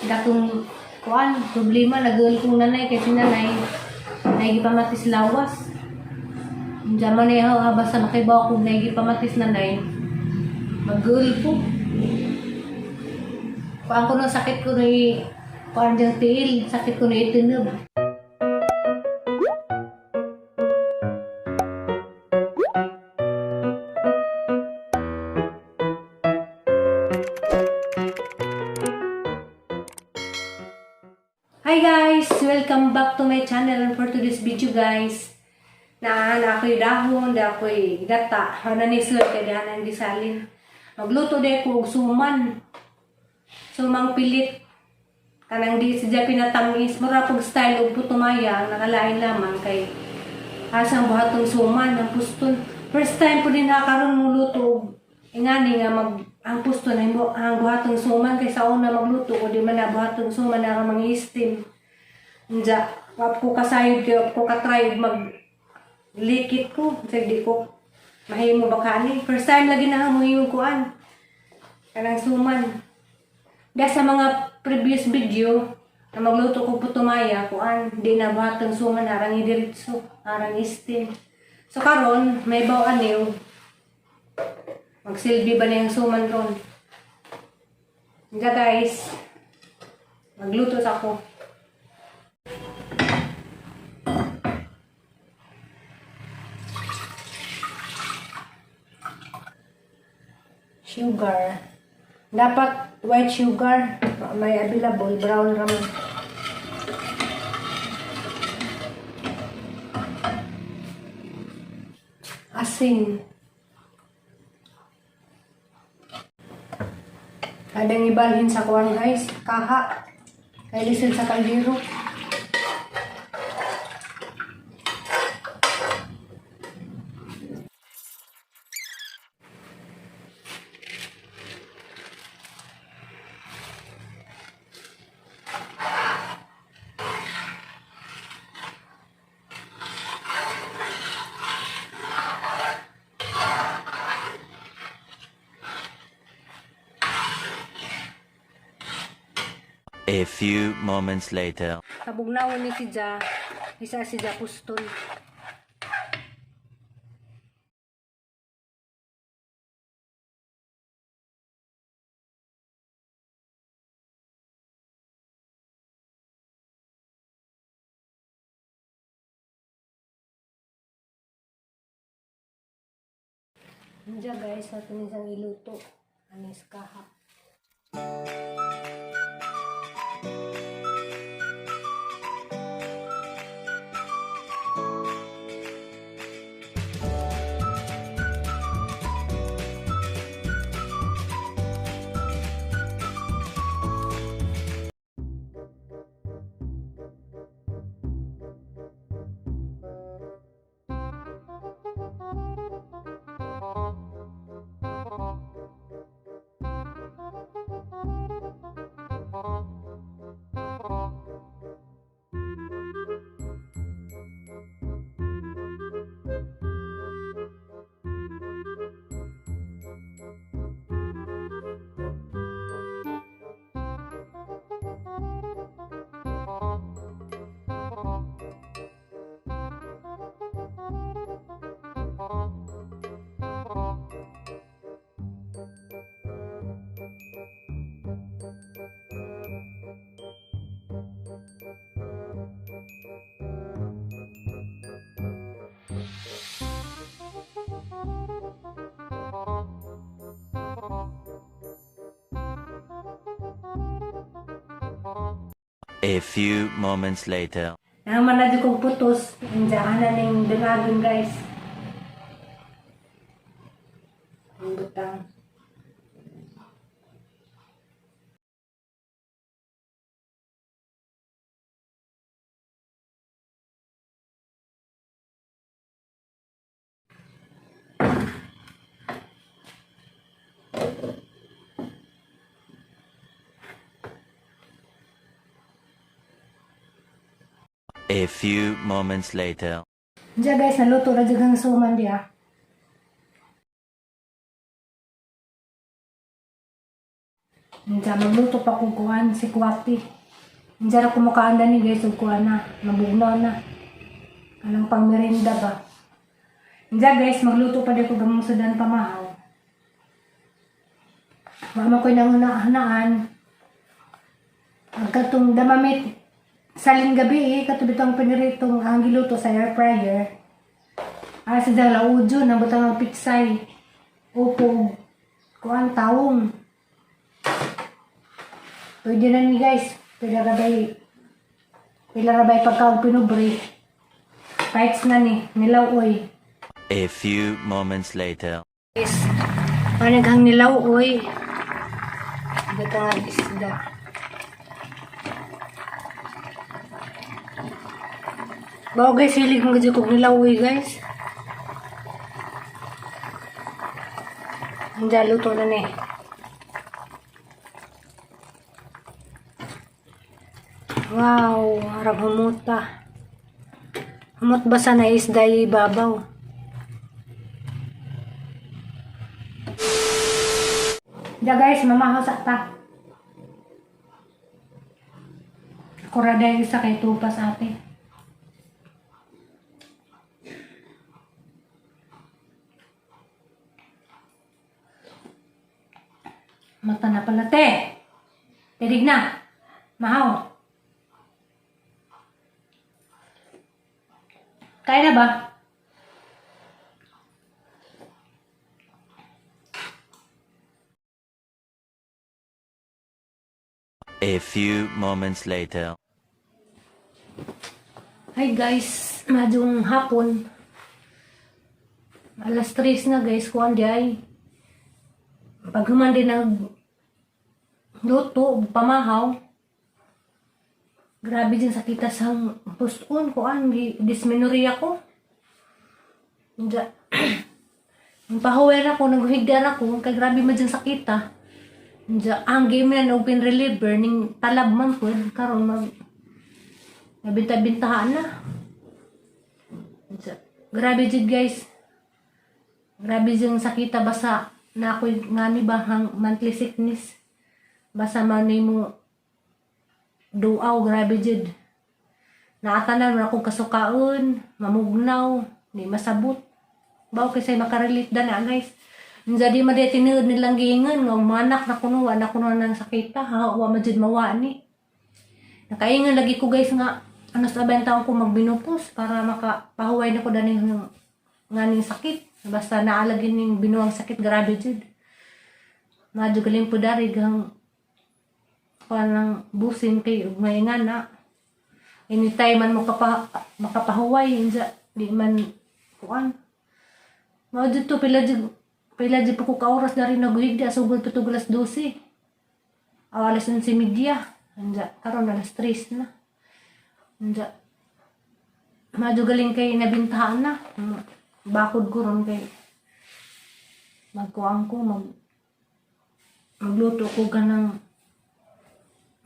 Dakong kuan problema nagul kong nanay kay si nanay naigipamatis lawas. Diyan man niya ha basta makibaw kung naigipamatis nanay magul ko. Kuan ko no sakit ko ni kuan diyang tiil, sakit ko ni itinog. Hi guys! Welcome back to my channel and for today's video guys, na ako'y dahon, da ako'y gata, na ni sir kay dahan ang gisalin. Magluto day ko og suman. Sumang pilit. Kanang di siya pinatamis, mura pog style og putumaya, ang nakalain lamang kay asang buhatong suman ang puston. First time po din nakaroon mo luto og ingani nga mag ang puston ay mo ang buhatong suman kay sa una magluto ko di man na buhatong suman na ka mga steam. Unja, wap ko kasayod kay wap ko katry mag likit ko, kasi di ko mahimo ba kani. First time lagi na mo yung kuan. Kanang suman. Dahil sa mga previous video na magluto ko putumaya, kuan, di na buhatong suman, arang idiritso, arang steam. So karon may baw aniw. Magsilbi ba na yung suman ron? Unja guys, magluto sa ako. Sugar. Dapat white sugar. May available. Brown raman. Asin. Kadang ibalhin sa kuwan guys. Kaha. Kay lisod sa kaldero. A few moments later. Kabugnawon ni si Ja. Isa si Ja pustol. Diyan guys, natin isang iluto. Anis kaha. A few moments later. Naman na di kong putos. Andiyan na ning dungagon guys. Ang butang. A few moments later. Diyan guys, naluto na dyan ang suman diya. Unsa, magluto pa kog kuan, sikwate. Unsa ra kumukaan ni guys, ug kuan na, mabugnaw na. Anong pang merienda ba? Unsa guys, magluto pa di ko gamong sudan pamahaw. Mama ko'y nanguna-hanaan. Ang katong damamit salin gabi eh, kato bitong piniritong ang giluto sa air fryer. Ah, sa dala udyo, nabutang ang pitsay. Upo, kuan tawong. Pwede na ni guys. Pila rabay pagka pinubre. Fights na ni, nilaw oy. A few moments later. Guys, panaghang nilaw oy. Butang ang isda. Bao guys, hilig mo gud kog nilaw oy guys. Ang luto na ni. Wow, harap humuta. Humot basa na isda ibabaw. Da guys, mamahaw sa ta. Ako ra dahil isa kay tupas ate. Mata na pala te. Tidig na. Mahaw. Kaya na ba? A few moments later. Hi guys, madyong hapon. 3:00 na guys, kuan di ay. Pag human din nag luto, pamahaw. Grabe din sakita sa puson, kuan, dysmenorrhea ko. Diya. Ang pahuwer ako, naghigdan ako, kay grabe man din sakita. Diya, ang game na og pain reliever, ning talab man po, karon mag nabinta-bintahan na. Diya. Grabe jud guys. Grabe jud sakita basta na ako'y ngani ba hang monthly sickness. Basta man mo duaw, grabe jud. Naatanan man akong kasukaon, mamugnaw, di masabot. Baw kasi makarelate da na guys. Unsa di man di tinuod nilang giingon nga manak na kuno wa na kuno nang sakita ha, wa man jud mawa ni. Nakaingon lagi ko guys nga ano sa taon ko magbinupos para makapahuway na ko daning nganing sakit. Basta naalagin ning binuang sakit, grabe jud. Madyo galing po dari gang parang busin kay ug may nga na. Anytime man mo makapahuway inja di man kuan. Mao dito pila jud po ko ka oras na rin naghigda sugod pa to alas 12. Aw, alas 11:30. Anja karon alas 3 na. Anja madyo galing kay nabintahan na. Bakod ko ron kay magkuang ko magluto ko ganang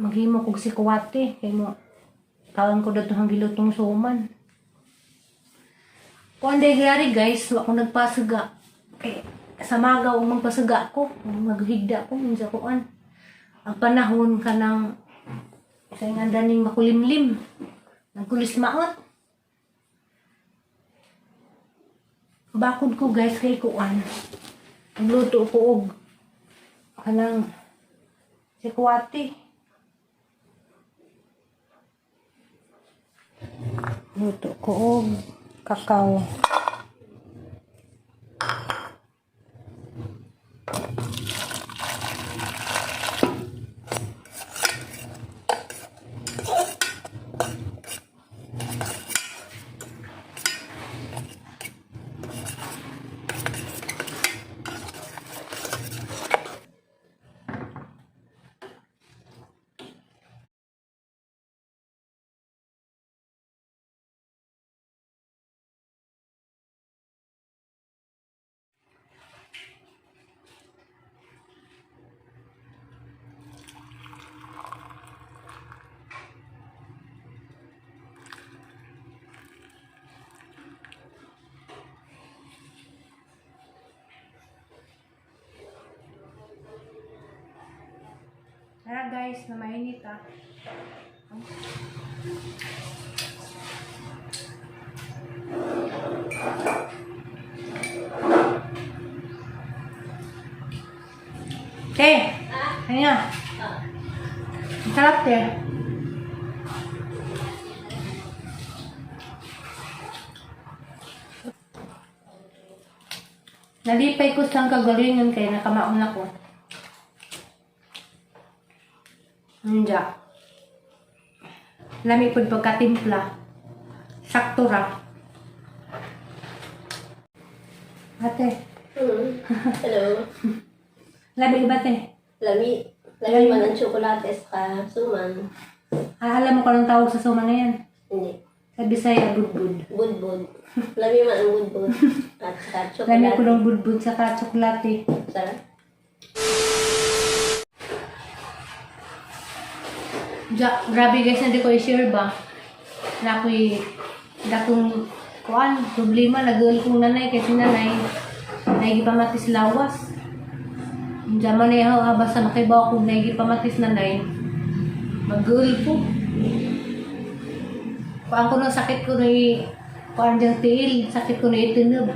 maghimo kog sikwate kay mo kaon ko dato ang gilutong suman. Kuan day gyari guys, wa ko nagpasuga. Kay sa magaw magpasuga ko, maghigda ko unsa kuan. Ang panahon kanang sa nga daning makulimlim. Nagkulis maot. Bakod ko guys kay kuan. Nagluto ko og kanang sikwate. Luto ko og kakao. Tara guys, na mainit ah. Te, ano? Ang sarap, te. Nalipay ko sa kagalingan kay nakamaon ako. Anja. Lami pud pagkatimpla. Sakto ra. Ate, Hello. lami ba, te? Lami. Lami man ang tsokolate sa suman. Ah, alam mo kung anong tawag sa suma na yan? Hindi. Sa Bisaya, budbud. Budbud. Lami man ang budbud. At saka Lami ko tsokolate. ng budbud sa tsokolate. Sarap. Ja, grabe guys, hindi ko i-share ba? Na ako'y dakong kuan, problema, nagul kong nanay kasi nanay, naigipamatis lawas. Diyan man na ah, basta makibaw kung naigipamatis nanay, magul ko. Kuan ko nung sakit ko na kuan diyang tiil, sakit ko na itinob.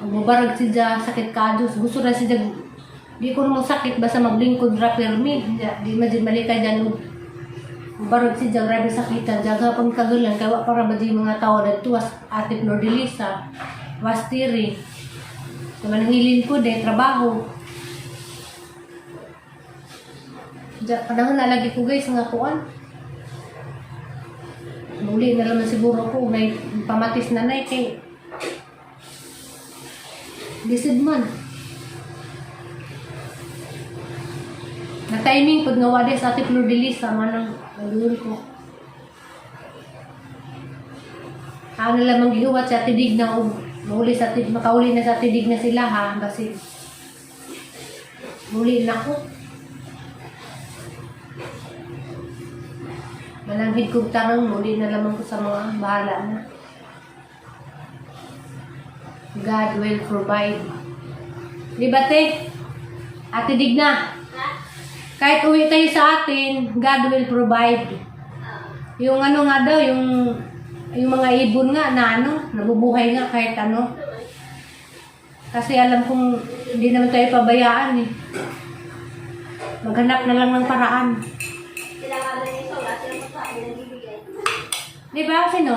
Mubarag siya, sakit kados, gusto na siya, di ko naman sakit, basta maglingkod ra pirmi. Di man di malikay dyan, barag siya, grabe sakitan, jaga pang kagalan, kaya wa para ba di mga tao dadto was Ate Flor de Lisa, was tiri. Naman ang hilin ko, de, trabaho. Ja, panahon na lagi ko guys, nga kuan. Muli na naman siguro ko, may pamatis na nay kay Lisod man. Na timing pud nga wala sa Ate Flor de Lisa manang nagduol ko. Ano lamang gihuwat sa Ate Digna og mauli sa Ate, makauli na sa Ate Digna sila ha kasi muli na ko. Malanghid kong tanong, muli na lamang ko sa mga bahala na. God will provide. Di ba, te? Ate Digna, kahit uwi tayo sa atin, God will provide. Yung ano nga daw, yung mga ibon nga na ano, nabubuhay nga kahit ano. Kasi alam kong hindi naman tayo pabayaan eh. Maghanap na lang ng paraan. Sila nga lang yung wala silang pagkain na bibigay. Di ba? Sino?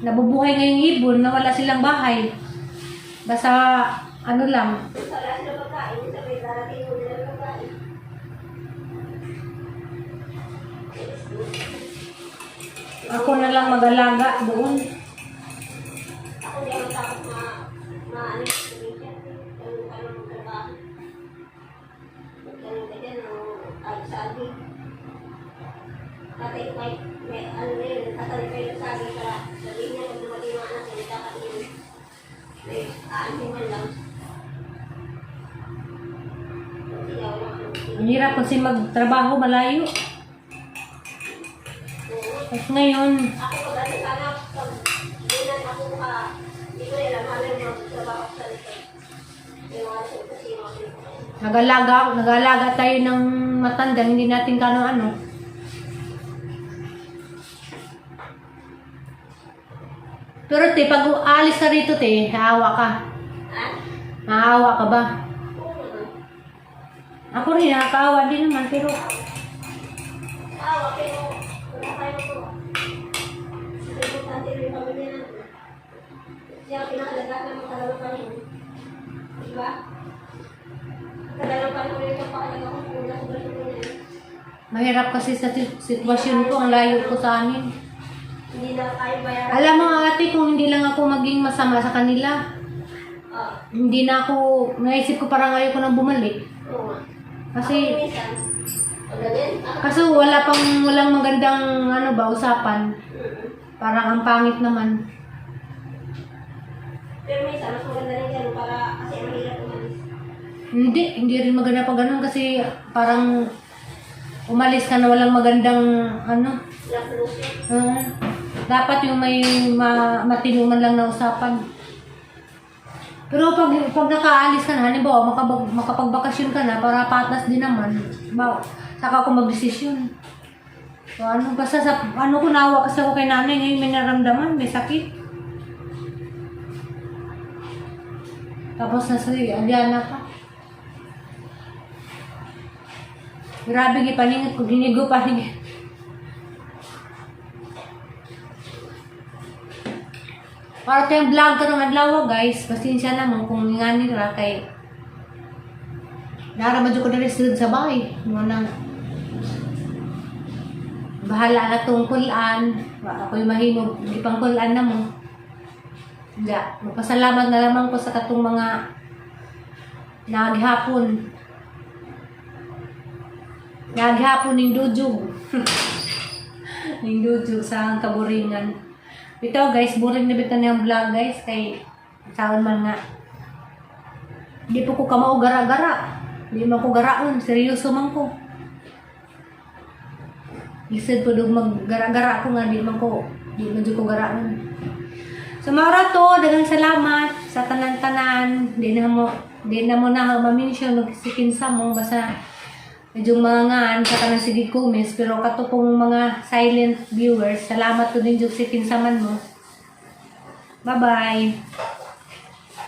Nabubuhay nga yung ibon na wala silang bahay. Basta ano lang, Wala silang pagkain. Sabay darating mo nila pagkain. Ako na lang mag-alaga doon. Ako di ako takot ma ano yung probinsya. Ganun ka ng trabaho. Ganun ka dyan, o ay, sabi. Tatay ko kahit may ano na yun, tatanim kayo ng saging para sabihin niya pag dumating yung anak niya, kakainin. May aanhin man lang. Hindi ako lang ano. Ang hirap kasi magtrabaho malayo. Oo. At ngayon, Ako pag ano sana, pag doon ako ka, hindi ko nila alam yung mga trabaho ko sa likod. Yung mga kasi yung mga nag-alaga tayo ng matanda, hindi natin kano ano. Pero te, pag aalis ka rito te, haawa ka. Ah? Naawa ka ba? Oo naman. Ako rin, nakakaawa din naman, pero Awa, pero wala tayo magawa. Importante rin yung pamilya natin. Siya ang pinakalagaan ng matagal na panahon. Diba? Matagal ng panahon yung pagpakalaga kung una sa braso ko na yun. Mahirap kasi sa sitwasyon ko, ang layo ko sa amin. Hindi na tayo bayaran. Alam mo ate, kung hindi lang ako maging masama sa kanila, Ah, hindi na ako, naisip ko parang ayaw ko nang bumalik. oo nga. Kasi, Ako minsan, pag ganyan, ako, kaso wala pang, walang magandang ano ba, usapan. Parang ang pangit naman. Pero minsan, mas maganda rin ganun para kasi mahirap umalis. Hindi, hindi rin maganda pag ganun kasi parang umalis ka na walang magandang ano. Walang solusyon. Dapat yung may matinuman lang na usapan. Pero pag nakaalis ka na, halimbawa, makapagbakasyon ka na, para patas din naman, ba, saka ako magdesisyon. So, ano, basta sa, ano ko, nawa kasi ako kay nanay, ngayon may naramdaman, may sakit. Tapos nasa Aliana pa. Grabe, gipaningot ko, ginigo pa. Para tayong vlog karong adlaw, guys. Pasensya na mo kung nga nila kay Nara man jud ko diri sa bahay. Mo na bahala na tong kulan. Wa ako'y mahimog gipang kulan na mo. Ya, magpasalamat na lamang ko sa katong mga naghapon. Naghapon ning dujog. Ning dujog sa ang kaburingan. Bitaw guys, boring na bitaw niyang vlog, guys, kay saon man nga. Di po ko kamao gara-gara. Di man ko garaon, seryoso man ko. Lisod po dug maggara-gara ko nga di man jud ko garaon. So maura to, daghang salamat sa tanan-tanan. Di na mo na ma-mention magsikinsa mo basta medyo mga ngaan sa tanan, sige comments, pero kato pong mga silent viewers, salamat to din jud sikinsa man mo. Bye-bye.